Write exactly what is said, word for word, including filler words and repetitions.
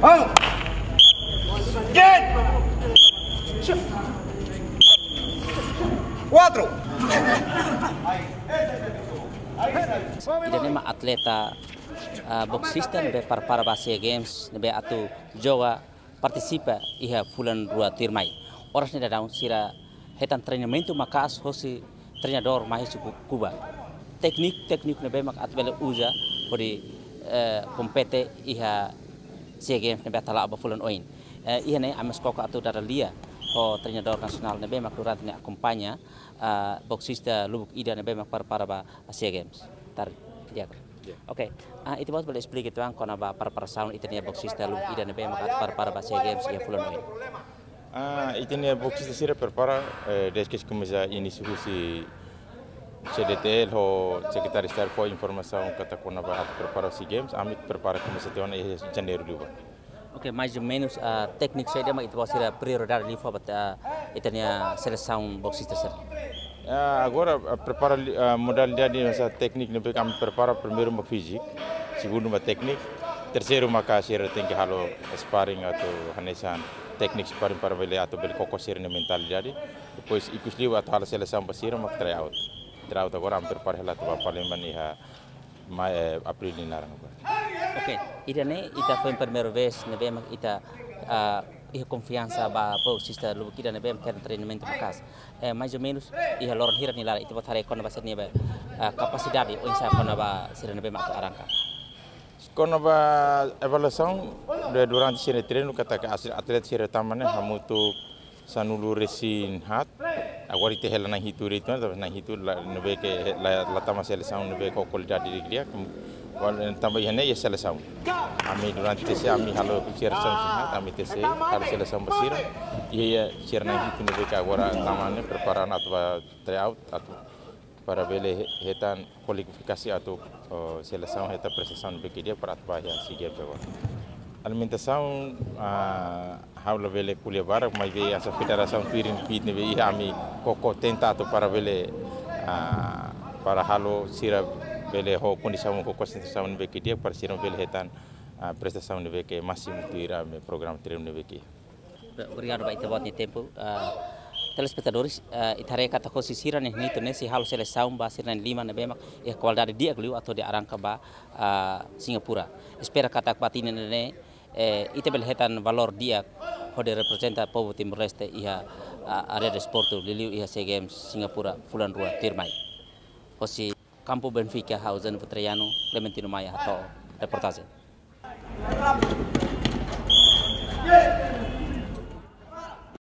Vamos. Diez. Cuatro. Ida-ne'e mak atleta, ah, boksista ne'ebé prepara ba Asia Games ne'ebé atu joga partisipa iha fulan rua tuirmai. Oras ne'e daudaun sira hetan treinamentu maka'as hosi treinadór mai husi Ku-, Kuba. Tékniku, tékniku ne'ebé mak atu bele uza hodi, eh, kompete iha Asia Games ne'ebé atu hala'o ba fulan oin. Eh, iha ne'e ami mós koko atu dada lia ho treinadór nasionál ne'ebé mak durante ne'e akompaña, eh, boksista lubuk ida ne'ebé mak prepara ba Asia Games. Tarde, di'ak. Ya. Oke, ah, ita-boot bele esplika uitoan kona-ba preparasaun ita-nia boksista lubuk ida ne'ebé mak atu prepara ba Asia Games iha fulan oin. Ah, ita-nia boksista sira prepara, eh, dezde ke komesa inísiu husi C D T L ho Sekretáriu Estadu fó informasaun katak kona-ba atu prepara Asia Games, ami prepara komesa tiha ona iha Janeiru liubá. Oke, mais ou menus, ah, tékniku saida mak ita-boot sira prioridade liu fó ba, ah, ita-nia selesaun boksista sira? Ah, agora, ah, prepara li-, ah, modalidade hanesan tékniku ne'ebé ami prepara primeiru mak fíziku, segundu mak tékniku, terseiru maka sira tenke halo sparring atu hanesan tékniku sparring para bele atu bele koko sira-nia mentalidade. Depois ikus liu atu halo selesaun ba sira mak tryout. Tryout agora ami prepara hela atu ba Palembang iha mai, eh, Abríl nia laran agora. Oke, ida-ne'e ita foin primeira vez ne'ebé mak ita, ah, iha konfiansa ba boksista lubuk ida ne'ebé mak hetan treinamentu maka'as. Eh, mais ou menus iha loron hira nia laran ita-boot haree kona-ba sira-nia, ah, kapasidade oinsá kona-ba sira ne'ebé mak atu arranka. Kona-ba avaliasaun de durante sira treinu katak atleta sira tama ne'e hamutuk sanulu-resin-haat. Agora ita hela na'in-hitu de'it, tapi na'in-hitu la, ne'ebé ke la, la tama selesaun ne'ebé ho kualidade di'ak. Wal, tanba iha ne'e iha selesaun. Ami durante T C ami halo sira sanulu-resin-haat, ami T C halo selesaun ba sira. Iha, iha sira na'in-hitu ne'ebé ke agora tama ne'e prepara atu ba tryout atu para bele he-, hetan kualifikasi atu, oh, selesaun hetan prestasaun ne'ebé ke di'ak para atu ba iha Asia Games agora. Alimentasaun, ah, ha'u labele ko'alia barak, maibé hanesan federasaun tuir nia pedidu ne'ebé iha ami koko tenta atu para bele, ah, para halo sira bele ho kondisaun ho konsentrasaun ne'ebé ke di'ak para sira bele hetan, ah, prestasaun ne'ebé ke másimu tuir ami programa treinu ne'ebé ke iha. Obrigadu ba ita-boot nia tempu. Ah, telespetadores, ah, ita haree katak hosi sira na'in-hitu ne'e sei halo selesaun ba sira na'in-lima ne'ebé mak iha kualidade di'ak liu atu hodi arranka ba, ah, Singapura. Espera katak ba tinan ida-ne'e, eh, ita bele hetan valór di'ak hodi reprezenta povu Timor-Leste iha, ah, área desportu liuliu iha Asia Games Singapura fulan rua tuirmai. Hosi kampu Benfica, ha'u Zeno Putrayano, Clementino Maia hato'o reportajen.